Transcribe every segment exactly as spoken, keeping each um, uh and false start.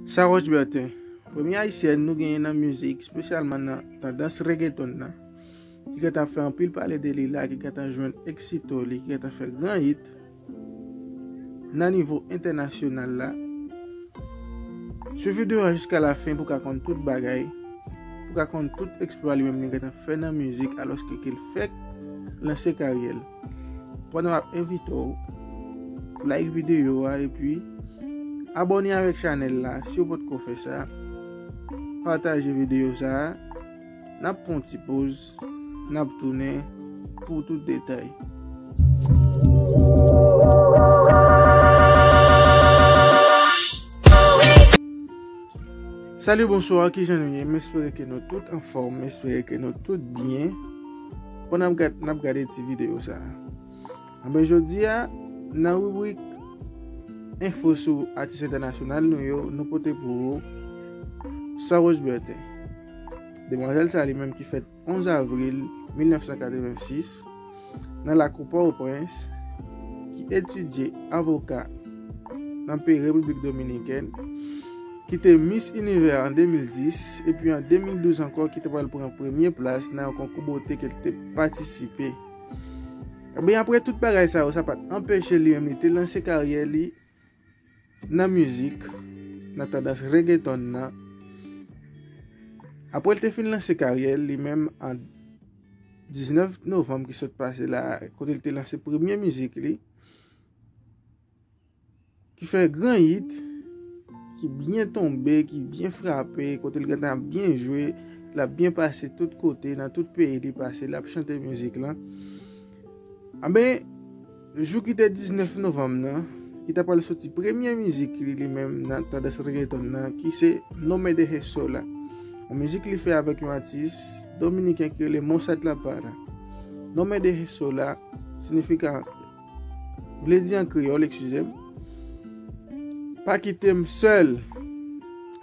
Saroche Bertin, premye ayisyèn nou genyen nan mizik, espesyalman nan tandans reggaeton nan, ki gentan fè anpil pale de li la, ki gentan jwenn eksito li, ki gentan fè gran hit nan nivo entènasyonal la. Swiv videyo a jiska lafen pou ka konn tout bagay, pou ka konn tout eksplwa li menm li gentan fè nan mizik alòske ke l fèk lanse karyè l. Pandan m ap envite w like videyo a epi abòne avèk chanèl la si w potko fè sa. Pataje videyo sa a. N ap pran yon ti poz, n ap tounen pou tout detay. Salut, bonsoir, kijan nou ye? M espere ke nou tout anfòm, m espere ke nou tout byen. Pandan n ap gad, n ap gade ti videyo sa a. Anben, jodi a, nan ribrik enfo sou atis entènasyonal nou yo, nou pote pou ou Saroche Bertin. Demwazèl sa li menm ki fèt onz avril mil nèf san katrevensis nan lakou Pòtoprens, ki etidye avoka nan peyi Repiblik Dominikèn, ki te Miss Univers an de mil dis, epi an de mil douz ankò ki te pral pran premye plas nan yon konkou bote ke l te patisipe. Ebyen, apre tout bagay sa yo, sa pa t anpeche li menm li te lanse karyè li nan mizik, nan tandans reggaeton nan. Apre l te fin lanse karyè li menm an diznèf novanm ki sot pase la, kote l te lanse premye mizik li, ki fè gran hit, ki byen tonbe, ki byen frape, kote l gentan ap byen jwe, l ap byen pase tout kote, nan tout peyi li pase, l ap chante mizik lan. Anben, jou ki te diznèf novanm nan, li ta pral soti premye mizik li, li menm nan tandans reggaeton nan, ki se No Me Dejes Sola. Yon mizik li fè avèk yon atis dominiken ki rele Mozart La Para. No Me Dejes Sola, siyifi vle di an kreyòl, eskize m, Pa kite m sèl.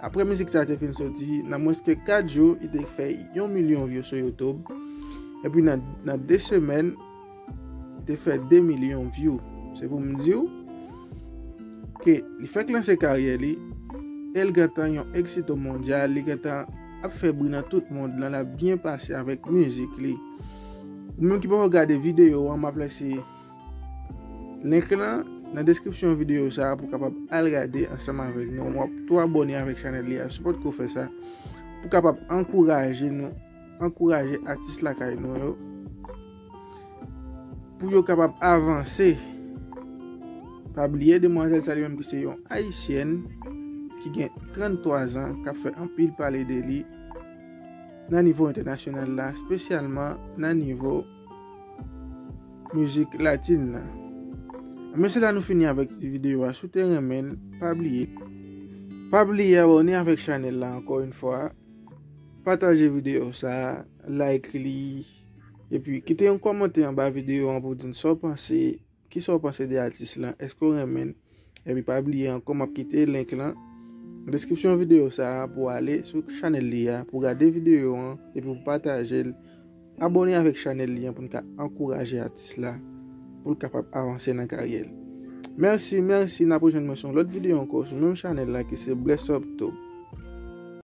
Apre mizik sa te fin soti, nan mwens ke kat jou, li te fè yon milyon view sou YouTube. Epi nan, nan de semèn, li te fè de milyon view. Se pou m di w ke li fèk lanse karyè li, e l gentan yon eksito mondyal, li gentan ap fè bri nan tout mond lan, l ap byen pase avèk mizik li. Ou menm ki poko gade videyo an, m ap lese link lan nan deskripsyon videyo sa a pou w kapab al gade ansanm avèk nou. W ap tou abòne avèk chanèl li a, si w potko fè sa, pou w kapab ankouraje nou, ankouraje atis lakay nou yo, pou yo kapab avanse. Pa bliye demwazèl sa li menm ki se yon ayisyèn ki gen tranntwa zan, k ap fè anpil pale de li nan nivo entènasyonal la, espesyalman nan nivo mizik latin nan. Men se la nou fini avèk ti videyo a. Si w te renmen l, pa bliye. Pa bliye abòne avèk chanèl la ankò yon fwa. Pataje videyo sa, like li, epi kite yon kòmantè anba videyo an pou w di n sa w panse, kisa w panse de atis lan, èske w renmen l? Epi pa bliye ankò, m ap kite link lan nan deskripsyon videyo sa a pou w ale sou chanèl li a, pou w gade videyo an, epi pou w pataje l. Abòne avèk chanèl li an pou n ka ankouraje atis la, pou l kapab avanse nan karyè l. Mèsi, mèsi, n ap rejwenn mwen sou yon lòt videyo ankò sou menm chanèl la ki se Bless Up Tube.